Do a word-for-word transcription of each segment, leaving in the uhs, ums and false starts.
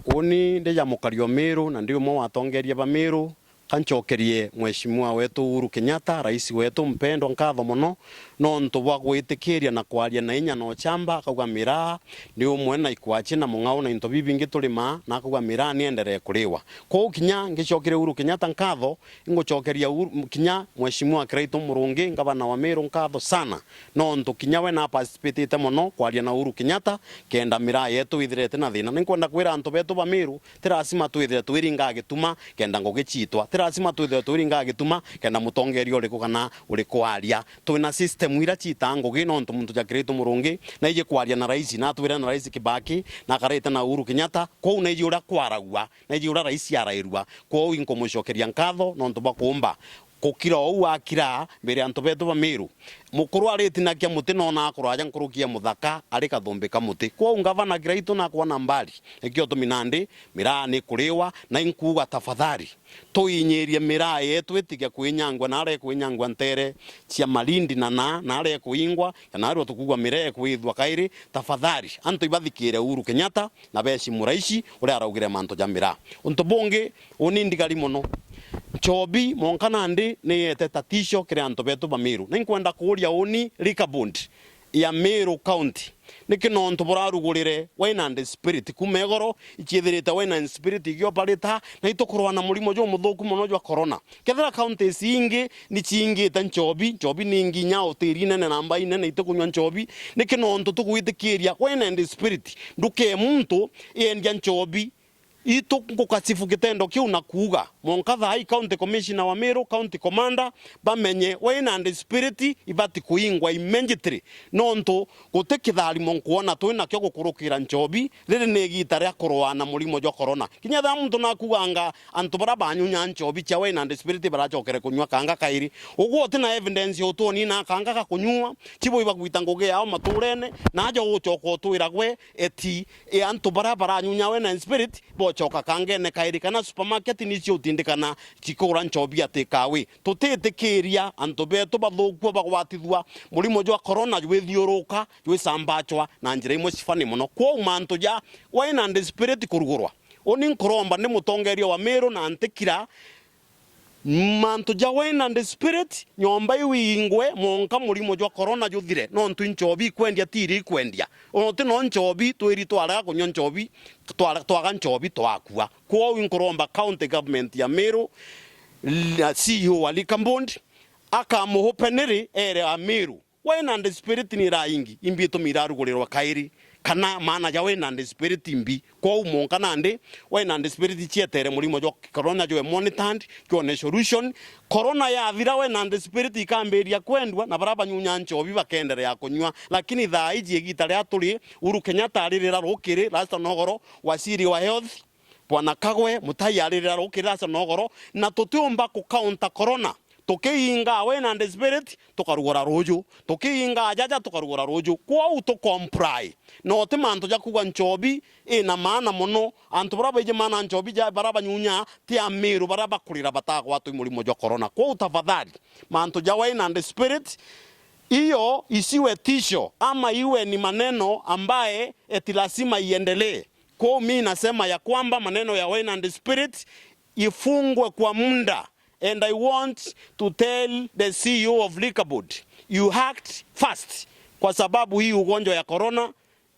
Uni ndi ja mukari o Miru, na ndi umwe wa atongeria ba Miru, ka ncokerie Mheshimiwa wetu Uhuru Kenyatta, rais wetu mpendwa, nkatho mono nontu bwa gwitikiria na kwaria na inya na uchamba, akauga miraa ni umwe na ikwachi na mung'ao na into bibingi turimaa, na akauga miraa nienderee kuriwa. Kwou kinya ngicokeria Uhuru Kenyatta nkatho, ingucokeria Uhuru, kinya Mheshimiwa Kiraitu Murungi, ngavana wa Miru, nkatho sana, nontu kinya we na participatite mono kwaria na Uhuru Kenyatta, kenda miraa yetu ithire iti na thina. Ninkwenda kwira antu betu ba Miru, ti lazima twithire twiringaa gituma kenda ngugi ciitwa. Ti lazima twithire twiringaa gituma kenda mutongeria uriku kana uriku aria. Twina system ira ciitaa ngugi, nontu muntu ja Kiraitu Murungi naiji kwaria na rais, na atwire na rais Kibaki, na akarite na Uhuru Kenyatta, kwou naiji uria kwaragua, naiji uria rais arairua. Kwou inkumucokeria nkatho nontu bwa kuumba gukira uu akira mbere ya antu betu ba Miru. Mukuru aritinakia muti noonaa kuraja nkuruki ya muthaka ari kathumbi ka muti. Kwou ngavana Kiraitu nakwona mbali, nikio utumi nandi miraa nikuriwa, na inkuuga tafadhali, tuinyirie miraa yetu itige kwinyangwa na aria ikwinyangwa ntere cia Malindi na naa, na aria ikuingwa, kana aria tukuugwa miraa ikwithwa kairi. Tafadhali, antu ibathikire Uhuru Kenyatta na beeshimu rais uria araugire mantu ja miraa. Untu bungi, uni ndigari mono. Nchobi, mwanka nandi, niete tatisho kiri antu betu ba Miru. Na inkwenda kuuria uni Liquor Board ya Miru County, niki nontu burarugurire wine and spirit kuuma igoro, iciithirite wine and spirit igioparita, na itukurwa na murimo jumuthuku mono jwa corona? Kethira counties ingi ni ciingite nchobi, nchobi ni nginya hoteli nene na mbai nene itikunywa nchobi, niki nontu tugwitikiria wine and spirit nduke muntu iendia nchobi? Itu ngukasifu kitendo kiu na kuuga, mwanka thaa ii County Commissioner wa Miru, County Commander, bamenye wine and spirit ibati kuingwa immediately, nontu guti kitharimo nkwona twinakio gukurukira nchobi. Riri ni igiita ria kurwaa na murimo jwa corona. Kinya ethira muntu nakuuganga antu baria banyunyaa nchobi cia wine and spirit baracokere kunywa kanga kairi, ugwe uti na evidence utwoni na kanga ga kunyua, cibo ibagwita ngugi yao maturene, na aja ucoka utwira gwe eti e antu baria baranyunya wine and spirit bocoka kangene kairi, kana supermarket nicio utindikana cikugura nchobi ya take away. Tutitikiria antu betu bathukua bagwatithua murimo jwa corona jwithiuruka, jwisambachwa na njira imwe cifani mono. Kwou mantu ja wine and spirit kurugurwa, uni nkuromba ndi mutongeria wa Miru na ntikira mantu ja wine and spirit, nyomba iu iingwe, mwanka murimo jwa corona juthire, nontu inchobi ikwendia, ti irio ikwendia. Ona uti no nchobi, twiri twarega kunywa nchobi, twara-, twaga nchobi, twakua. Kwou inkuromba county government ya Miru, na C E O wa Liquor Board, akamuhupe niri ere a Miru, wine and spirit ni iraingi, imbi itumi irarugurirwa kairi, kana maana ja wine and spirit imbi? Kwou mwanka nandi, wine and spirit cietere murimo jwa corona jwe monitored, kione solution. Corona yathira, wine and spirit ikambiria kwendua, na baria banyunya nchobi bakenderea kunywa. Lakini thaa iji, igita ria turi, Uhuru Kenyatta aririra rukiri, last nogoro, waziri wa health, Bwana Kagwe, Mutai aririra rukiri, last nogoro, na tutiumba ku counter corona. Tukiinga wine and spirit, tukarugura ruju. Tukiinga jaja, tukarugura ruju. Kwou tu comply. No ti mantu ja kuuga nchobi ina maana mono. Antu baria baiji maana nchobi ja, baria banyunya, ti Amiru baria bakurira batagwatwa i murimo jwa corona. Kwou tafadhali, mantu ja wine and spirit, hiyo isiwe tisho, ama iwe ni maneno ambaye eti lazima iendelee. Kwou mi nasema ya kwamba maneno ya wine and spirit ifungwe kwa muda. And I want to tell the C E O of Liquor Board, you act fast, kwa sababu hii ugonjwa ya corona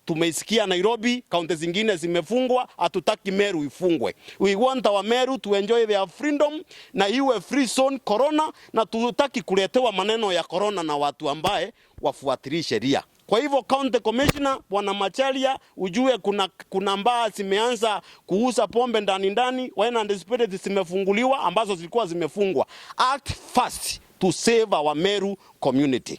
tumeisikia Nairobi, kaunti zingine zimefungwa, hatutaki Meru ifungwe. We want our Meru to enjoy their freedom, na iwe free zone corona, na tutaki kuletewa maneno ya corona na watu ambaye wafuatilii sheria. Kwa hivyo, County Commissioner, Bwana Macharia, ujue kuna, kuna baa zimeanza kuuza pombe ndani ndani, wine and spirits zimefunguliwa ambazo zilikuwa zimefungwa. Act fast to save our Meru community.